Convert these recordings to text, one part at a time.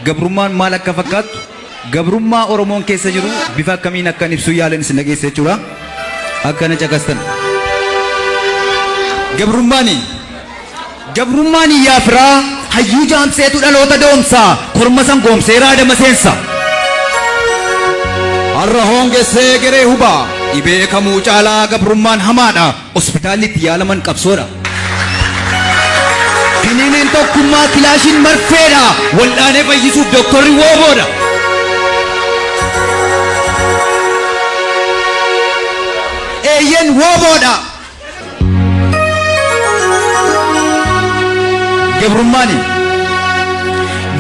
Gabrummaan maal akka fakkaattu, gabrummaa Oromoon keessa jiru bifa akkamiin akkan ibsuu yaalan isin dhageessa jechuudha. Akkana caqastan. Gabrummaani Gabrummaan iyyaa firaa hayyuu jaamseetu dhaloota doomsa korma san goomsee raadama seensa. Har'a hoongessee egeree huba dhibee kamuu caalaa gabrummaan hamaadha hospitaalli itti yaalaman qabsoodha. Kiniiniin tokkummaa kilaashiin marfeedha wal'aanee fayyisuuf dooktorri wooboodha. Eeyyen wooboodha. Gabrummaani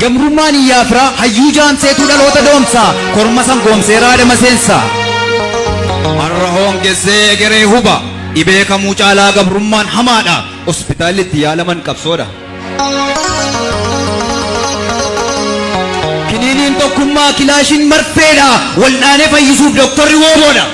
Gabrummaan iyyaa firaa hayyuu jaamseetu dhaloota doomsa korma san goomsee raadama seensa. Har'a hoongessee egeree huba dhibee kamuu caalaa gabrummaan hamaadha hospitaalli itti yaalaman qabsoodha. Kiniiniin tokkummaa kilaashiin marfeedha wal'aanee fayyisuuf dooktorri wooboodha.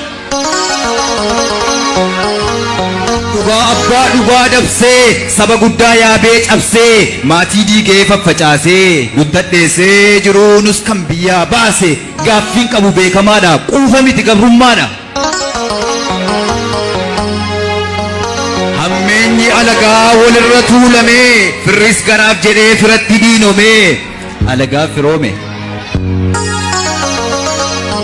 Dhugaa abbaa dhugaa dabsee saba guddaa yaabee cabsee maatii diigee faffacaasee nutti hadheessee jiruu nus kan biyyaa baase gaaffiin qabu beekamaadha quufa miti gabrummaadha. Hammeenyi alagaa walirra tuulamee firris garaaf jedhee firatti diinomee alagaa firoome.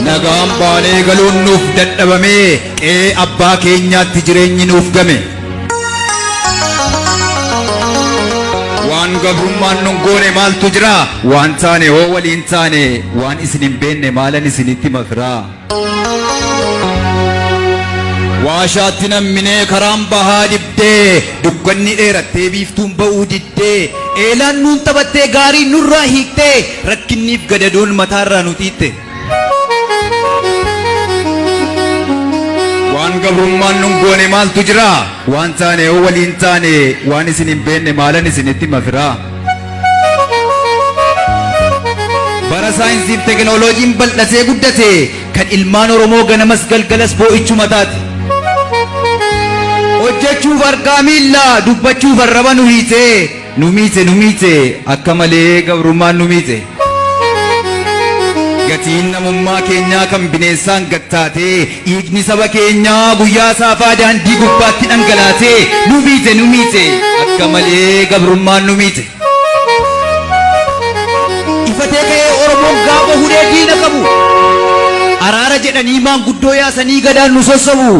Nagaan baanee galuun nuuf dadhabamee qe'ee abbaa keenyaatti jireenyi nuuf game. Waan gabrummaan nun goone maaltu jira? Waan taane hoo waliin taane waan isin hin beekne maalan isinitti hima firaa? Waashaatti namminee karaan bahaa dibdee dukkanni dheerattee biiftuun ba'uu diddee eelaan nuun taphattee gaarii nurraa hiiktee rakkinniif gadadoon mataarraa nu xiitte. Waan gabrummaan nun goone maaltu jira? Waan taane hoo waliin taane waan isin hin beekne maalan isinitti hima firaa? Bara saayinsiif tekinooloojiin bal'atee guddate kan ilmaan Oromoo ganamas galgalas boo'ichuma taate. Hojjechuuf harkaa miilla dubbachuuf arraba nu hiite nu miite nu miite akka malee gabrummaan nu miite. Gatiin namummaa keenyaa kan bineensaan gattaatee dhiigni saba keenyaa guyyaa saafaa daandii gubbaatti dhangalaatee nu miite nu miite akka malee gabrummaan nu miite. Ifatee ka'ee Oromoon gaafa hudhee diina qabu araara jedhanii maanguddoo yaasanii gadaan nu sossobu.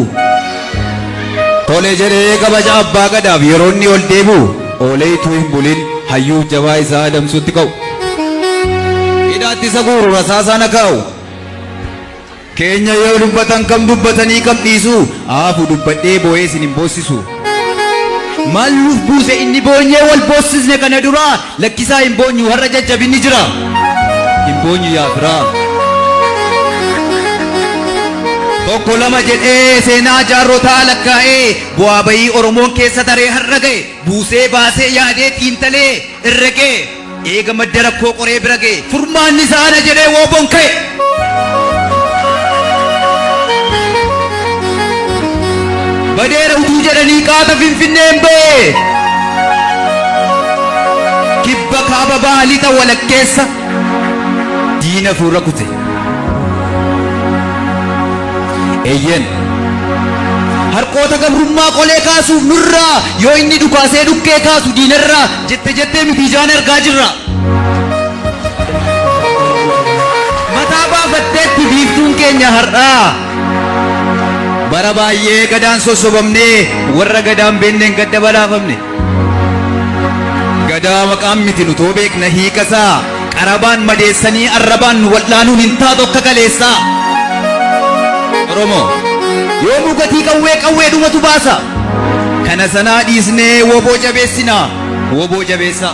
Tole jedhee kabaja abbaa gadaaf yeroo inni ol deebi'u oolee utuu hin bulin hayyuu jabaa isaa adamsuutti ka'u. Hidhaatti isa guuru rasaasaa na kaa'u. Keenya yoo dubbatan kam dubbatanii kam dhiisu aafu dubbadhee boo'ee isin hin boossisu. Maal nuuf buuse inni boonyee wal boossisne kana duraa lakkisaa hin boonyu har'a jajjabinni jira. Hin boonyu yaa firaa. Tokko lama jedhee seenaa jaarrotaa lakkaa'ee bu'aa bayii Oromoon keessa taree har'a ga'e buusee baasee yaadee xiinxalee herregee eega madda rakkoo qoree bira ga'e furmaanni isaa ana jedhee wooboon ka'e. Badeera utuu jedhanii qaata Finfinneen ba'e. Kibba kaaba baha lixa walakkeessa diina fuura kute. Eeyyeen. Harqoota gabrummaa qolee kaasuuf nurraa yoo inni dhukaasee dhukkee kaasu diinarraa jette jettee miti ijaan argaa jirra. Mataa baafatteetti biiftuun keenya har'aa. Bara baay'ee gadaan sossobamnee warra gadaan beenneen gadda balaafamne. Gadaa maqaan miti nutoo beekna hiikasaa qarabaan madeessanii arrabaan nu wal'aanuun hin taatu akka kaleessaa. Oromoo yoomuu gatii qawwee qawwee dhumatu baasa. Kana sanaa dhiisnee woboo jabeessinaa woboo jabeessaa.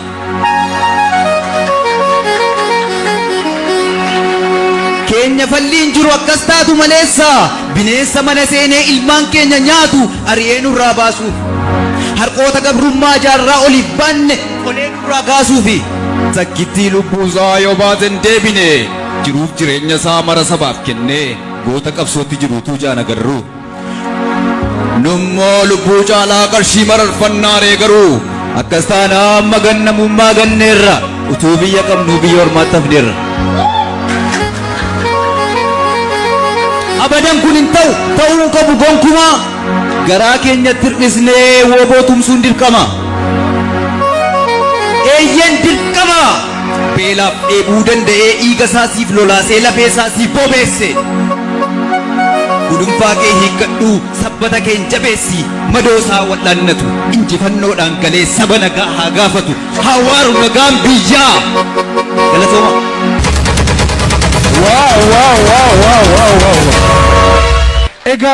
Keenya falliin jiru akkas taatu maleessa bineensa mana seenee ilmaan keenya nyaatu ari'ee nurraa baasuuf harqoota gabrummaa jaarraa oliif baanne qolee nurraa kaasuufi. Takkittii lubbuusaa yoo baate hin deebine jiruuf jireenya isaa mara sabaaf kennee goota qabsootti jiruutuu jaan agarru. Nummoo lubbuu caalaa qarshii mararfannaaree garuu akkas taanaa amma gannamummaa ganneerra. Utuu biyya qabnuu biyya ormaatti hafneerra. Abadan kun hin ta'u, ta'uu hin qabu gonkumaa. Garaa keenyatti hir'isnee wbo tumsuun dirqama. Eeyyeen dirqama! Beelaaf dheebuu danda'ee dhiiga isaa siif lolaasee lafee isaa siif bobeesse. Gudunfaa kee hiikkadhuu sabbata keen jabeessi madoo isaa wal'aannatu injifannoodhaan galee saba nagaa haa gaafatu haa waaru nagaan biyyaa! Galatoomaa! Wow wow wow wow wow wow. Egaa.